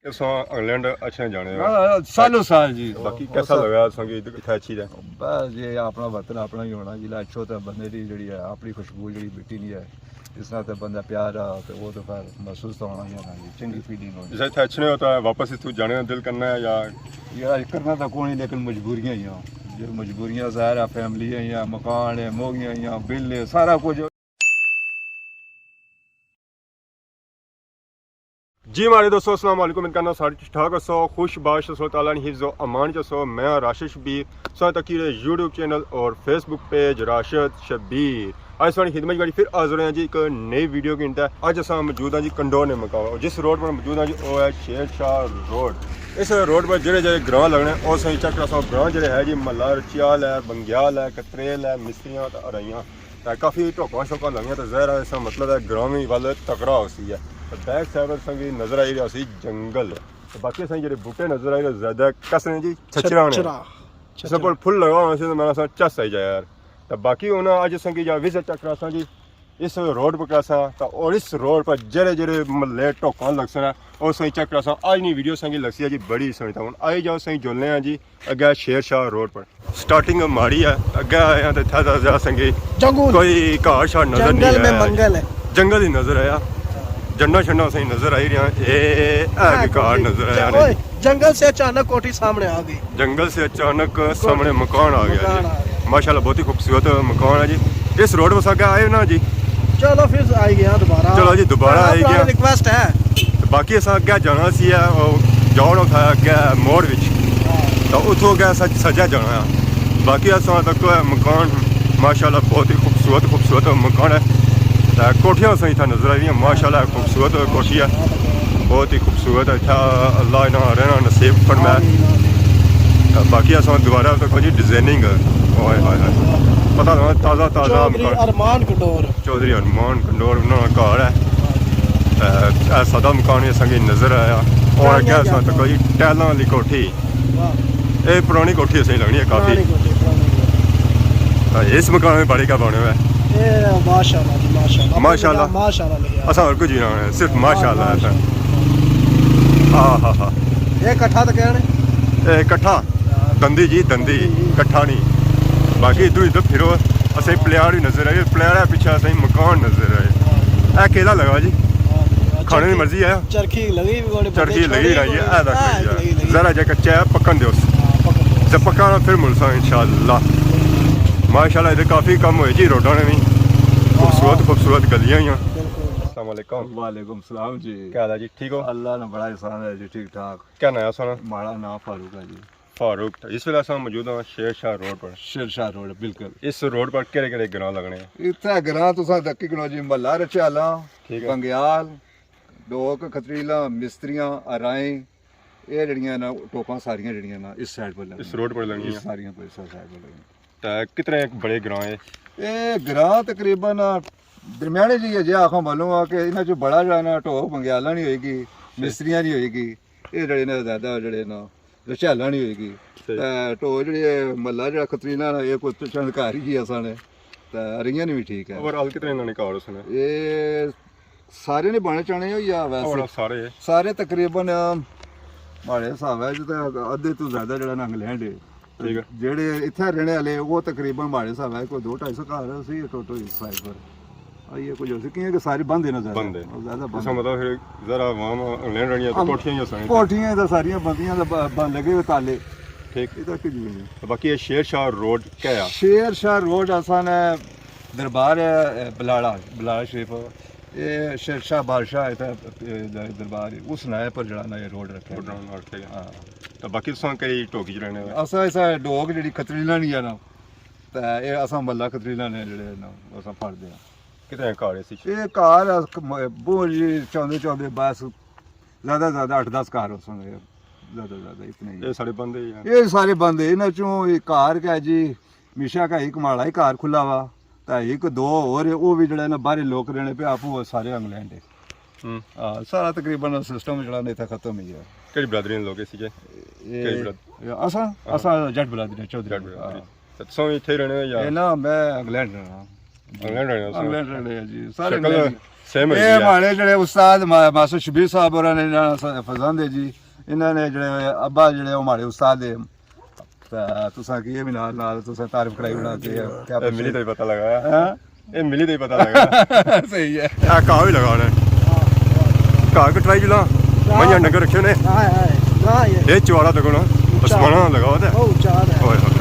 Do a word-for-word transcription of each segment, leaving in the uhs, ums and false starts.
اساں انگلینڈ اچھنے جانے ہاں۔ ہاں، سالوں سال جی۔ باقی کیسا لگا تساں کی اتھے اچھی تے؟ بس جی، اپنا وطن اپنا ہی ہونا، جسلے اچھو تے بندے دی جیڑی ہے اپنی خوشبو جیڑی مٹی نی ہے، اس نال تے بندہ پیار آ تے وہ تے پھر محسوس تو ہونا ہی ہونا جی، چنگی فیلنگ ہونی۔ جسلے اتھے اچھنے ہو تے واپس اتھوں جانے نا دل کرنا ہے یا؟ یار، کرنا تاں کوئی نہیں، لیکن مجبوریاں ہی آں۔ جے مجبوریاں ظاہر ہے، فیملی ہے یا مکان ہے، موگیاں یا بل ہے، سارا کچھ۔ جی ماڑے دوستو، السلام علیکم، امید کرنا سارے ٹھیک ٹھاک ہسو، خوش باش ہسو، تعالیٰ نی حفظ و امان چ ہسو۔ میں راشد شبیر، سارے تکی رہے یوٹیوب چینل اور فیس بک پیج راشد شبیر۔ آج ساڑی خدمت بڑی پھر حاضر ہیں جی ایک نئی ویڈیو کی انتہا۔ اج اساں موجود ہیں جی کنڈور نے مقام، اور جس روڈ پر موجود ہیں جی وہ ہے شیر شاہ روڈ۔ اس روڈ پر جڑے جڑے گراں لگنے، او سائیں چیک کراساں، گراں جڑے ہے جی محلہ رچیال ہے، بنگیال ہے، کتریل ہے، مستریاں تے ارائیاں۔ تے کافی ٹوکاں شوکاں لگیاں تے ظاہر ہے اس نا مطلب ہے گراں وی ول تکڑا ہوسی ہے۔ تے بیک سائیڈ پر سنگی نظر آئی رہیا سی جنگل۔ تے باقی اساں جڑے بوٹے نظر آئی رہے زیادہ کس نے جی؟ چھچھرا نے۔ چھچھرا۔ اس پر پھل لگا ہونا سی تے میں اساں چس آئی جائے یار۔ تے باقی ہن اج اساں کی جا وزٹ چیک کراساں جی اس روڈ پر کراساں تے، اور اس روڈ پر جڑے جڑے محلے ٹوکاں لگسن، او سائیں چیک کراساں۔ اج نی ویڈیو سنگی لگسی ہے جی بڑی سوہنی۔ تے ہن آئی جاؤ سائیں جلنے ہیں جی اگے شیر شاہ روڈ پر۔ سٹارٹنگ ماڑی ہے، اگے آئے ہیں تے اتھے ذرا سنگی جنگل۔ کوئی گھاڑ شاڑ نظر نہیں جنگل میں آیا۔ منگل ہے۔ جنگل ہی نظر آیا۔ جنڈا شنڈا سائیں نظر آئی رہیا۔ اے ہے اے بھی گھاڑ کوٹھی۔ نظر آیا اوئے، نہیں۔ جنگل سے اچانک کوٹھی سامنے آ گئی۔ جنگل سے اچانک سامنے مکان آ گیا مکان جی۔ آ گیا۔ ماشاءاللہ بہت ہی خوبصورت مکان ہے جی۔ اس روڈ وسا کیا آئے نا جی؟ چلو پھر آئی گیا دوبارہ۔ چلو جی، دوبارہ آئی گیا۔ ریکویسٹ ہے۔ تے باقی اساں اگے جانا سی ہے، او جاؤ نا اتھا اگے موڑ وچ۔ ہاں۔ تے اتھوں اگے اساں سجا جانا ہے۔ باقی اساں تک مکان ماشاءاللہ بہت ہی خوبصورت، خوبصورت مکان ہے۔ تے کوٹھیاں اساں اتھا نظر آئی دیاں، ماشاءاللہ خوبصورت کوٹھی ہے، بہت ہی خوبصورت ہے۔ اتھا اللہ انہاں رہنا نصیب فرمائے۔ آمین، آمین۔ تے باقی اساں دوبارہ تک جی ڈیزائننگ، اوئے ہوئے ہوئے۔ پتہ لگا تازہ تازہ چودھری مکان۔ ارمان کٹور۔ چودھری ارمان کنڈور انہاں نا گھر ہے۔ تے اے سادہ مکان وی اساں کی نظر آیا۔ اور اگے اساں تک جی ٹائلاں والی کوٹھی۔ واہ۔ اے پرانی کوٹھی اساں کی لگنی ہے کافی۔ پرانی کوٹھی، پرانی کوٹھی۔ تے اس مکان میں بڑی کیا بنے ہوئے؟ اے ماشاءاللہ جی، ماشاءاللہ۔ ماشاءاللہ۔ ماشاءاللہ لکھیا۔ اساں اور کچھ بھی نہ ہونا، صرف ماشاءاللہ ہے۔ ماشاءاللہ۔ ہاں، ہاں، ہاں۔ اے کٹھا تے کہنے؟ اے کٹھا؟ دندی جی، دندی، کٹھا نہیں۔ باقی ادھر ادھر پھرو، اسیں پلیاڑ بھی نظر آئی، پلیاڑ ہے پیچھے اسیں مکان نظر آئے۔ اے کیلا لگا جی؟ کھانے دی مرضی ہے؟ چرخی لگی بھی بڑی چرخی لگی رہی ہے، اے تک لگی ہے۔ ذرا جا کچا ہے، پکن دیو۔ ہاں، پکن دیو۔ جب پکا نا پھر ملساں انشاءاللہ۔ ماشاءاللہ ادھر کافی کم ہوئے جی، روڈاں نے بھی۔ خوبصورت، خوبصورت گلیاں ہی ہیں۔ بالکل۔ السلام علیکم۔ وعلیکم السلام جی۔ کیا حال ہے جی؟ ٹھیک ہو؟ اللہ نے بڑا احسان ہے جی، ٹھیک ٹھاک۔ کیا نام ہے سانا؟ ماڑا نام فاروق ہے جی۔ فاروق، اس ویلے اساں موجود ہاں شیر شاہ روڈ پر۔ شیر شاہ روڈ، بالکل۔ اس روڈ پر کیڑے کیڑے گراں لگنے ہیں؟ اتھے گراں تساں تکی گنو جی، محلہ رچیالا، ٹھیک ہے۔ بنگیال، ڈوک، کھتریلاں، مستریاں، ارائیں، اے جڑیاں نا ٹوکاں ساریاں جڑیاں نا اس سائیڈ پر لگنیاں۔ اس روڈ پر لگنیاں۔ اس ساریاں پر اس سائیڈ پر لگنیاں۔ تے کتنے بڑے گراں ہے؟ اے گراں تقریباً درمیانے جی ہے، جے آخاں بولوں آ کہ انہاں چوں بڑا جڑا نا ٹوک بنگیالا نی ہوئے گی، مستریاں نی ہوئے گی، اے جڑے نا زیادہ جڑے نا رچیالا نی ہوئے گی۔ صحیح۔ تے ٹوک جڑی ہے محلہ جڑا کھتریلاں نا، اے کوئی چند گھر ہی اساں نے۔ تے ارائیاں نی بھی ٹھیک ہے۔ اوور آل کتنے انہاں نے گھر اس نے؟ اے سارے نے بانے چانے ہو یا ویسے؟ اوور آل سارے۔ سارے تقریباً ماڑے حساب ہے جو تے ادھے تو زیادہ جڑا نا انگلینڈ ہے۔ ٹھیک ہے۔ جڑے اتھے رہنے والے وہ تقریباً ماڑے حساب ہے کوئی دو ڈھائی سو گھر سی ٹوٹل اس سائیڈ پر۔ آئیے کچھ ہو سکے کہ سارے بند ہے نا زیادہ۔ بند ہے۔ زیادہ بند اس کا ہے۔ مطلب پھر ذرا عوام انگلینڈ رہنی ہے تو ہم کوٹھیاں ہی سائیں۔ کوٹھیاں تو ساریاں بندیاں تو ب-، بند لگے ہوئے تالے۔ ٹھیک۔ ادھر کچھ بھی نہیں۔ باقی یہ شیر شاہ روڈ کیا ہے؟ شیر شاہ روڈ اساں نے دربار ہے، اے، بلاڑا، بلاڑا شریف۔ اے شیر شاہ بادشاہ اتھے، اے، دربار ہے، اس نائے پر جڑا نا یہ روڈ رکھیا۔ روڈ رکھیا۔ ہاں۔ تو باقی تساں کئی ٹوکی چ رہنے ہو؟ اساں، اساں ڈوک جڑی کھتریلاں نی ہے نا، تے اے اساں محلہ کھتریلاں نے جڑے نا، اساں پڑھدے ہاں۔ کتنے گھر اس وچ؟ اے گھر اس ک-، م-، بہت جی چاہندے چاہندے بس زیادہ زیادہ اٹھ دس گھر ہوسن، زیادہ زیادہ اتنے ہی۔ اے سارے بند ہے یا؟ اے سارے بند ہے، انہاں چوں ایک گھر کیا جی، میشا کا ایک ماڑا ہی گھر کھلا وا، تے ایک دو اور ہے، او بھی جڑا نا باہر لوک رہنے پہ، آپ وہ سارے انگلینڈ ہے۔ ہوں۔ ہاں، سارا تقریباً سسٹم جڑا نا اتھا ختم ہی ہے۔ کیڑی برادری نے لوگ اسی کے؟ اے، کیڑی براد-، اے اساں، ہاں۔ اساں جٹ برادری نے، چودھری جٹ نے، برادری۔ ہاں۔ تے تساں وی اتھے ہی رہنے ہو یا؟ اے نا، میں انگلینڈ رہنا۔ جی۔ انگلینڈ رہنے ہو تساں؟ انگلینڈ رہنے ہاں جی، سارے شکل، انگلینڈ ہی۔ سیم ہوئی اے ہے۔ ماڑے جڑے استاد ما-، ماسٹر شبیر صاحب ہوراں نے، انہاں نے فضان دے جی، انہاں نے جڑے ابا جڑے او ماڑے استاد ہے۔ تے تساں کی اے وی نال نال تساں تعارف کرائی اوڑاں کہ کیا اے ملی تے ہی پتہ لگا۔ ہاں؟ اے ملی تے ہی پتہ لگا۔ صحیح ہے۔ اے گھا وی لگا ہونا ہے۔ گھا کٹرائی جلاں، ہاں۔ منجھاں ڈنگر رکھے ہونے۔ ہائے ہائے، گھا ہے۔ اے چوارا تک ہونا، اچھا۔ آسماناں لگا ہوتا ہے۔ او اچھا ہے۔ اوئے ہوئے۔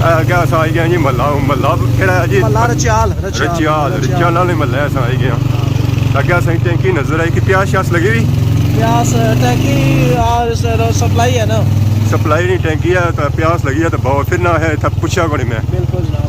اے اگے اساں آئی گئے جی محلہ، محلہ کیڑا ہے جی؟ محلہ رچیال، رچیال، رچیال، رچیال۔ رچیال والے محلے اساں آئی گئے ہاں۔ اگے اساں ٹینکی نظر آئی کہ پیاس شیاس لگی ہوئی؟ پیاس، ٹینکی، آ، اس، سپلائی ہے نا۔ سپلائی نہیں، ٹینکی ہے، تو پیاس لگی ہے تو بہت، پھر نہ ہے، اتھا پوچھا کوئی میں۔ بالکل جناب۔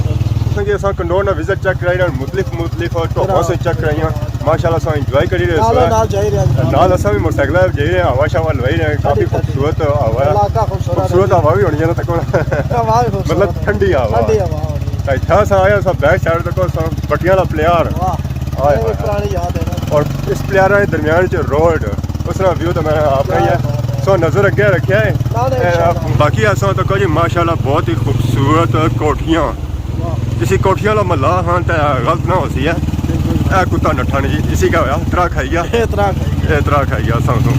اساں کہ اساں کنڈور نا وزٹ چیک کرائی رہے، مختلف، مختلف ٹوپاں سے چیک کرائیاں۔ ماشاءاللہ اساں انجوائے کری رہے نال، سو۔ نال جائی رہے ہیں۔ نال اساں بھی موٹر سائیکل جائی رہے ہیں، ہوا شوا لوائی رہے ہیں، کافی کدی، کدی۔ خوبصورت ہوا ہے۔ علاقہ خوبصورت خوبصورت ہے۔ ہوا بھی ہونی ہے نا تکو۔ ہوا بھی خوبصورت ٹھنڈی ہے۔ ہوا۔ ٹھنڈی ہوا ہونی ہے۔ اتھا اساں آئے، اساں بیک سائیڈ تکو، اساں بٹیاں والا پلیار۔ واہ۔ ہائے، یہ بھی ہائے۔ پرانی یاد ہے نا۔ اور اس پلیاراں دے درمیان چ روڈ، اس طرح ویو تو میں آپ کیا ہی ہے۔ بات ہے۔ سو نظر اگے رکھیا ہے۔ نہ، نہ، اے، انشاءاللہ۔ باقی اساں تکو جی ماشاءاللہ بہت ہی خوبصورت کوٹھیاں۔ واہ۔ اسی کوٹھیاں والا محلہ ہاں تے غلط نہ ہو سی ہے۔ بالکل۔ اے کتا نٹھا نہیں جی، اسی کیا ہویا؟ ترا کھائی گیا۔ اے ترا کھائی گیا۔ اے ترا کھائی گیا اساں تو۔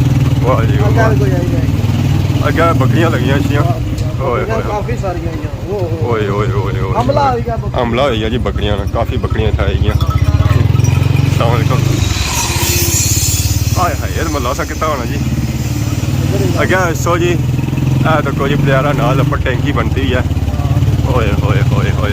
واہ جی واہ۔ اگے بھی کوئی آئی جائے۔ اگے بکریاں لگیاں سیاں۔ واہ، واہ۔ اوئے، بکریاں اوئے۔ کافی ساریاں آئیاں۔ اوئے، اوئے، اوئے، اوئے۔ حملہ ہوئی گیا بکریاں۔ حملہ ہوئی گیا جی، بکریاں، کافی بکریاں اتھا آئی گیاں۔ السلام علیکم۔ ہائے ہائے، یار محلہ سا کتا ہونا جی۔ اگے سو جی، اے تکو جی پلیارا نال اپر ٹینکی بنتی ہے۔ اوئے، اوئے، اوئے، اوئے۔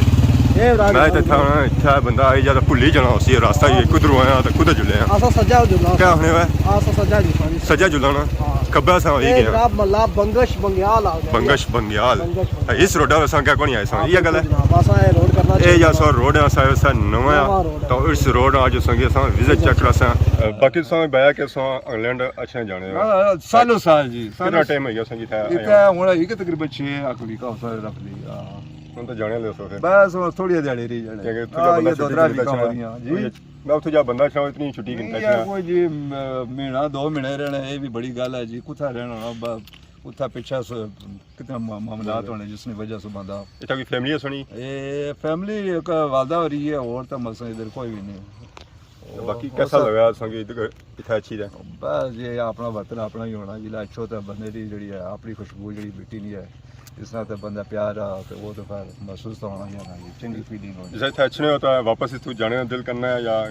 اے راہ میں تے تھا نا، اتھا بندہ آئی جا تے بھلی جانا اسی، راستہ ہی کدھروں آیا تے کدھر جلے آں۔ اساں سجا جلنا۔ کیا آخنے ہوئے؟ اساں سجا جلنا جی۔ سجا جلنا۔ ہاں۔ کھبا سا ہوئی اے گیا۔ جناب محلہ بنگش بنگیال آ گیا۔ بنگش بنگیال۔ بنگش بنگیال۔ اس روڈا اساں کیا کونی آئے ساں، ہاں، یہ گل ہے۔ بالکل جناب، اساں اے روڈ کرنا اے چاہیے۔ جا سو روڈ ہے، اساں، اساں نواں نواں روڈ ہے۔ تو اس روڈ آ جو سنگے اساں وزٹ چیک کراساں۔ باقی تساں بیا کہ اساں انگلینڈ اچھا جانے ہو۔ ہاں، سالوں سال جی، کتنا سالوں ٹائم ہو گیا سنگی تھا؟ اتھا ہن ہے کہ تقریباً چھ اک ویک ہو سا رکھ لی۔ ہاں۔ ہن تو جانے لے سو پھر۔ بس ہن تھوڑی دیہاڑی رہی جانے۔ کیونکہ اتھوں جا ہاں، بندہ یہ دو چھٹی ترے کرنا ویکاں چاہنا۔ ہو رہیاں۔ جی۔ میں اتھوں جا بندہ چھاؤ اتنی چھٹی نہیں، کرنی یار، چاہنا۔ کوئی جی، م-، مہینہ دو مہینے رہنا، یہ بھی بڑی گل ہے جی۔ کتھا رہنا ہونا، ب-، اتھا پچھا س-، کتنے ما-، معاملات ہونے جس نے وجہ سے بندہ۔ اتھا کوئی فیملی ہے سنی؟ اے فیملی ایک والدہ ہو رہی ہے، اور تو مسئلہ ادھر کوئی بھی نہیں۔ باقی اور کیسا سب لگا سنگی اتھا اچھی دا؟ بس یہ اپنا وطن اپنا ہی ہونا، جس اچھو تے بندے دی جڑی ہے اپنی خوشبو جڑی مٹی نہیں ہے، اس طرح تے بندہ پیار آ تے وہ تو پھر محسوس تو ہونا ہی ہونا جی، چنگی فیلنگ ہونی۔ جس اتھا اچھنے ہو تو واپس اتھوں جانے دا دل کرنا ہے یا؟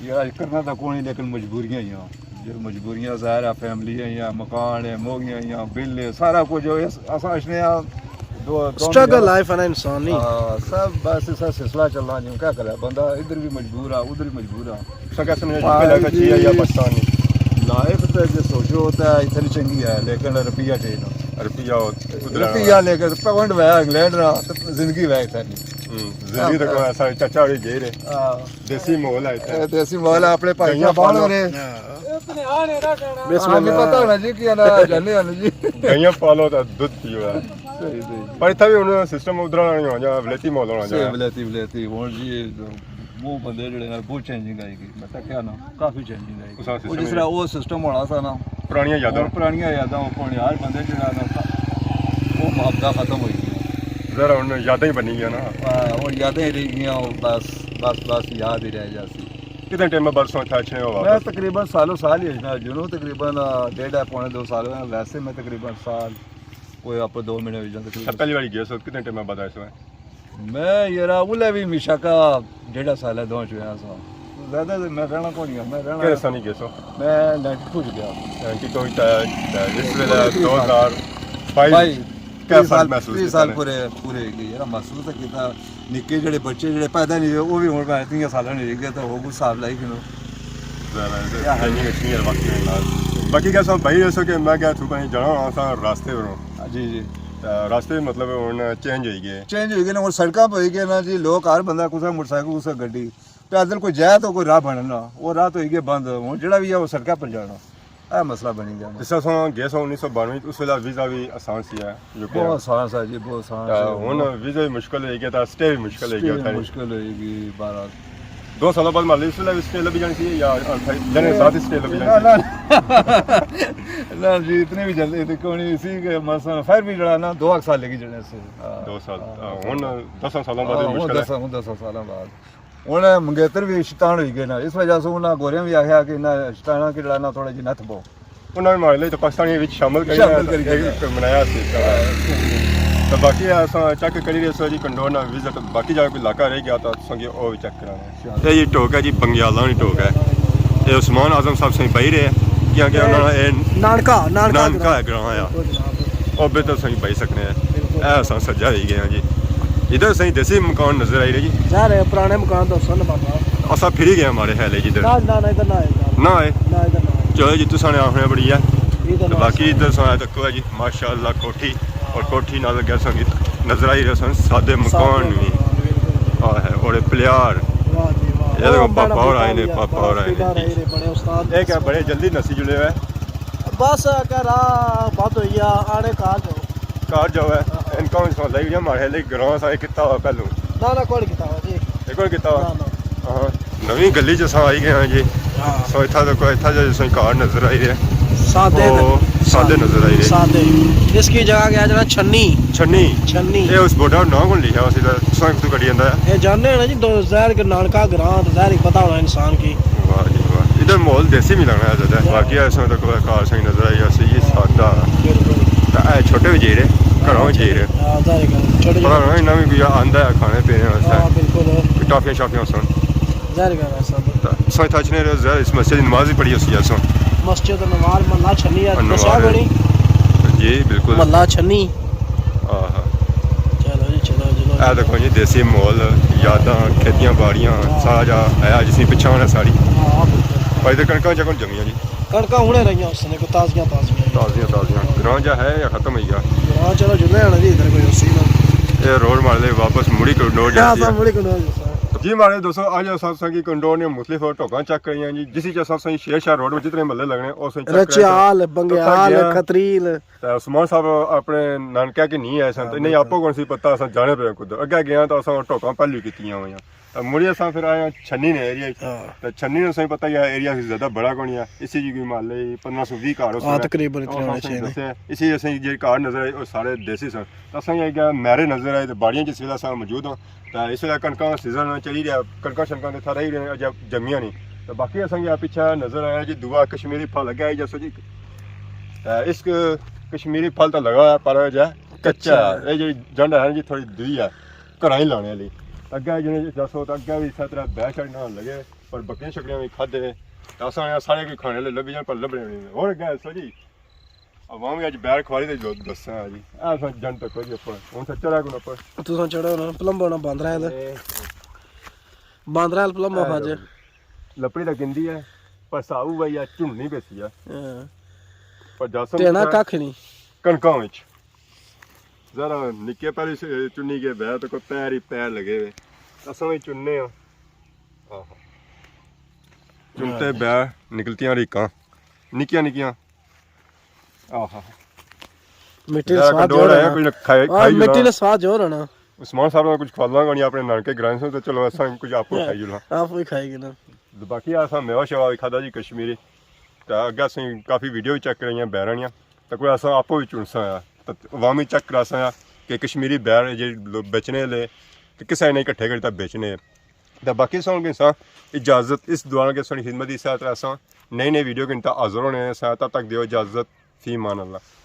یار کرنا تو کون ہی، لیکن مجبوریاں ہی ہیں۔ جو مجبوریاں ظاہر ہے، فیملی ہے یا مکان ہے، موگیاں یا بل ہے، سارا کچھ جو اس، اساں اچھنے آ، دو، دو اسٹرگل منٹ لائف ہے نا انسان نہیں۔ ہاں، سب بس اس طرح سلسلہ چلنا جی، کیا کرے بندہ، ادھر بھی مجبور آ، ادھر بھی مجبور آ۔ سکا سمجھے یو کے لائف اچھی ہے یا پاکستان؟ لائف تے جو سوچو تے اتھے نہیں چنگی ہے، لیکن روپیہ چاہیے۔ روپیہ ادھر روپیہ لے کے پاؤنڈ ہویا انگلینڈ نا، تے زندگی ہویا اتھے نہیں۔ ہوں، زندگی تو کوئی ایسا چاچا ہوئی جائی رہے۔ ہاں۔ دیسی ماحول ہے اتھے۔ اے دیسی ماحول ہے، اپنے بھائی گئیاں صاحب آن پالو۔ رہے۔ بسم ہاں، ہمیں اللہ۔ پتہ ہونا جی کہ نا جانے ہونے جی۔ گئیاں پالو تے دودھ پیو ہے۔ صحیح، صحیح۔ پر اتھا بھی ہن سسٹم ادھر نہیں ہونا، جہاں ولایتی ماحول ہونا صحیح، چاہیے۔ ولایتی، ولایتی۔ ہن جی، وہ بندے جڑے نا، بہت چینجنگ آئی گئی۔ میں تکیا نا، کافی چینجنگ آئی گئی۔ اس طرح وہ جس سسٹم طرح وہ سسٹم ہونا سا نا، پرانیاں یاداں۔ ہن پرانیاں یاداں، ہن یار بندے جڑا نا، وہ محبتاں ختم ہوئی گئی۔ ذرا ہن یاداں ہی بنی گیا نا۔ ہاں، ہن یاداں ہی رہی گیاں، ہن بس، بس، بس یاد ہی رہ جاسی۔ کتنے ٹائم بعد سو اتھا اچھنے ہو میں واپس؟ تقریباً سالوں سال ہی اچھنا، جنوں تقریباً ڈیڑھ پونے دو سال ہوئے، ویسے میں تقریباً سال، کوئی آپ دو مہینے ہوئی جاندے۔ پہلی واری گئے سو، کتنے ٹائم بعد آئے سو؟ میں یارا، اولے بھی ہمیشہ کا ڈیڑھ سال ہے، دو چویا سا۔ زیادہ تے میں رہنا کون ہی، میں رہنا کہڑے سال گئے سو؟ میں نائنٹی ٹو چ گیا۔ نائنٹی ٹو چ، تے اس ویلے دو ہزار بائیس۔ بھائی، کیا فرق محسوس کیتا؟ تیس سال پورے، پورے ہوئی گئے یارا، محسوس تے کیتا۔ نکے جڑے بچے جڑے پیدا نہیں ہوئے، وہ بھی ہن میں اتنی سالاں نہیں رہ گئے، تو وہ کچھ حساب لائی کنو۔ ذرا چینجنگ اچھی ہے وقت کے نال۔ باقی کیا سو بھائی، ایسا کہ میں کیا تھو کہیں جانا ہونا سا راستے پروں۔ جی، جی۔ تے راستے مطلب ہن چینج ہوئی گئے۔ چینج ہوئی گئے نا، ہن سڑکاں پہ ہوئی گئے نا جی، لوگ ہر بندہ کسا موٹر سائیکل، کسا گڈی، پیدل کوئی جائے تو کوئی راہ بنے نا، وہ راہ تو ہوئی گئے بند، ہن جڑا بھی ہے وہ سڑکاں پر جانا، اے مسئلہ بنی گیا نا۔ جس طرح سو گئے سو انیس سو بانوے، اس ویلے ویزا بھی آسان سی ہے، یو کے۔ بہت آسان سا جی، بہت آسان تے سا۔ ہن ویزا بھی مشکل ہوئی گیا، تے سٹے بھی مشکل ہوئی گیا سٹے اتھے۔ مشکل ہوئی گئی، بارہ۔ دو سالوں بعد مالی اس ویلے بھی سٹے لبھی جانی سی یا جنے ساتھ ہی سٹے لبھی جانی سی؟ نہ، نہ۔ نہ جی، اتنی بھی جلدی تے کوئی نہیں سی کہ مثلاً پھر بھی جڑا نا دو ایک سال لگی جنے سے۔ ہاں، دو سال، ہاں، ہاں، دو ہن سال۔ دساں سالوں بعد ہاں، بھی ہن مشکل ہے۔ دساں، ہن دساں سالوں بعد۔ ہن منگیتر وی شیطان ہوئی گئے نا، اس وجہ سے انہاں گوریاں وی آخیا کہ انہاں شیطاناں کی لڑانا تھوڑا جہا نہ تھبو۔ انہاں نے ماڑے لئی تو پاکستانی وچ شامل کری شامل کری گئے۔ ایک منایا سی اس طرح۔ تو باقی اساں چیک کری رہے سو جی کنڈور نا وزٹ، باقی جا کوئی علاقہ رہ گیا تو تساں کی او وی چیک کرانا ہے۔ اے جی ٹوک ہے جی، بنگیالاں نی ٹوک ہے۔ اے عثمان اعظم صاحب سائیں بھائی رہے، کیونکہ انہاں نا اے نانکا، نانکا نانکا گراں۔ ہے گراں آ۔ بالکل جناب۔ او بے تو سائیں بھائی سکنے ہیں۔ بالکل۔ اے اساں سجا ہی گئے ہیں جی۔ ادھر سائیں دیسی مکان نظر آئی رہے جی۔ ظاہر ہے پرانے مکان تو سن بابا۔ اساں پھر ہی گئے ہمارے خیال ہے جی ادھر۔ نہ، نہ، نہ، ادھر نہ آئے۔ نہ آئے۔ نہ، ادھر نہ آئے۔ چلو جی، تساں نے آخنے بڑی ہے۔ ادھر تو نہ باقی آئے۔ ادھر سائیں تکو ہے جی، ماشاءاللہ کوٹھی۔ اور کوٹھی نال لگیا سنگت نظر آئی رہے سن سادے مکان وی۔ آہ، اور اے پلیار۔ واہ جی واہ۔ اے دیکھو، پاپا اور آئے نے، پاپا اور آئے نے۔ بڑے استاد۔ اے کیا بڑے جلدی نسی جلے ہوئے؟ بس اگر آ بات ہوئی آ، آنے کار جاؤ۔ کار جاؤ ہے۔ ہاں۔ ان کون سو لئی گیا ماڑے لئی گراں سا کتا ہوا پہلو۔ نہ، نہ، کون کتا ہوا جی؟ اے کون کتا ہوا؟ نہ، نہ۔ ہاں۔ نویں گلی چ اساں آئی گئے ہاں جی۔ ہاں۔ سو اتھا تو کوئی اتھا جو سو کار نظر آئی رہے۔ سادے او، نظر، سادے نظر آئی رہے۔ سادے۔ اس کی جگہ کیا جانا؟ چھنی۔ چھنی۔ چھنی۔ اے اس بورڈ پر نام کون لکھا؟ اس ادھر سو ایک تو کٹی جاندا ہے۔ اے جاننے ہیں نا جی، دو زہر کے نانکا گراں، تو زہر ہی پتہ ہونا انسان کی۔ واہ جی واہ۔ ادھر ماحول دیسی بھی لگنا ہے زیادہ۔ ہاں۔ باقی ایسا تو کوئی کار سائیں نظر آئی جاسی، یہ سادہ۔ بالکل۔ تو اے چھوٹے بھی جی رہے، گھروں بھی جی رہے۔ ہاں، زہر کے چھوٹے پتہ چھوٹے۔ ہونا انہاں بھی کوئی آندا ہے کھانے پینے واسطے۔ ہاں، بالکل۔ کوئی ٹافیاں شافیاں سن۔ زہر گیا ویسا تو۔ تو سائیں تھا اچھنے رہے، زہر اس مسجد نماز ہی پڑھی اسی جاسوں۔ مسجد نماز محلہ چھنی ہے، اور دسیا نماز بڑی۔ جی، بالکل۔ محلہ چھنی۔ آہا۔ چلو جی، چلو، چلو۔ اے دیکھو جی، دیسی ماحول، یاداں، کھیتیاں باڑیاں، ہاں۔ سارا جا آیا جس کی پچھان ہے ساری۔ ہاں، بالکل۔ بھائی، تے کنکاں چکن جمیاں جی۔ کنکاں ہنے رہیاں اس نے، کوئی تازیاں، تازیاں۔ تازیاں، تازیاں۔ گراں جا ہے یا ختم ہوئی گیا؟ گراں چلو جلے آنا جی، ادھر کوئی اسی نا۔ اے روڈ مار لے، واپس مڑی کنڈور جا ہاں، رہی ہے۔ سب مڑی کنڈور جا۔ جی ماڑے دوستو، اج اساں تساں کی کنڈور نے مختلف ٹوکاں چیک کریاں جی، جس وچ اساں تساں شیر شاہ روڈ وچ جتنے محلے لگنے، او تساں چیک کریاں۔ رچیال، بنگیال، تے عثمان صاحب اپنے نانکیاں کی نہیں آئے سن، تے انہیں آپو کون سی پتہ اساں جانے پے کدھر۔ اگے گئے آں تے اساں ٹوکاں پہلو کیتیاں ہوئیاں۔ تے مڑی اساں پھر آئے آں چھنی نے ایریا وچ۔ ہاں۔ تے چھنی نے تساں پتہ یا ایریا سی زیادہ بڑا کونی ہے، اسی جی کوئی محلے پندرہ سو ویہہ گھر ہو سکدے۔ تقریباً اتنے ہونے چاہیے۔ اسی اساں جی گھر نظر آئے، او سارے دیسی سن۔ تے اساں اگے میرے نظر آئے تے باڑیاں جس ویلے اساں موجود ہاں۔ تے اس ویلے کنکاں سیزن چلی رہیا، کنکاں شنکاں تے اتھا رہی رہے، اجے جمیاں نہیں۔ تے باقی اساں کی پچھے نظر آیا جی دوا کشمیری پھل لگا ہے جیسا جی۔ تے اس ک-، کشمیری پھل تے لگا ہے پر جے کچا ہے۔ اے جی جنڈ ہے جی تھوڑی دوئی ہے، گھراں ہی لانے والی۔ اگے جنے جیسا تے اگے بھی اسے طرح بہ شڑ نہ لگے، پر بکریاں شکریاں بھی کھادے۔ تے اساں سارے کوئی کھانے والے لبھی جان پر لبھنے نہیں۔ اور اگے سو جی عوام وی اج بیر کھواری تے جو دساں جی۔ اے اساں جن تک جی اپر۔ ہن سا چڑھا کون اپر؟ تساں چڑھو نا، پلمبو نا باندرا ہے تے۔ اے باندرا ہے پلمبو اے پھج۔ لپڑی تے گندی ہے، پر ساؤ وئی ہے، چننی پیسی ہے۔ ہاں۔ پر جاسم ٹینا کھا ککھ نہیں۔ کنکاں وچ۔ ذرا نکے پہلے سے چنی گئے بیر تے کوئی پیر ہی پیر لگے ہوئے۔ اساں وی چننے ہاں۔ آہا۔ چنتے ہاں۔ بیر نکلتیاں ریکاں۔ نکیاں نکیاں۔ آہا۔ مٹی ذرا سواد کنڈور جو آیا، رہنا۔ کچھ کھائی، آہ، کھائی مٹی جانا۔ نے سواد جو رہنا۔ عثمان صاحب نے کچھ کھوانا کونی اپنے نانکے گرائیں سے، تو چلو اساں کچھ آپ ہاں۔ کھائی جانا۔ آپ وی کھائی گنا۔ باقی اساں میوہ شیوہ وی کھادا جی کشمیری۔ تے اگے اساں کافی ویڈیو وی چیک کرائی ہیں بیراں نیاں۔ تے کوئی اساں آپو وی چنساں آ۔ تے عوامی چیک کراساں آ کہ کشمیری بیر جے لو-، بیچنے لے، تے کسے نے اکٹھے کری تے بیچنے۔ تے باقی سن کے ساں اجازت اس دعا کے سن خدمت اس طرح اساں نئی نئی ویڈیو کے انتا حاضر ہونے ہیں ساں، تب تک دیو اجازت، فی امان اللہ۔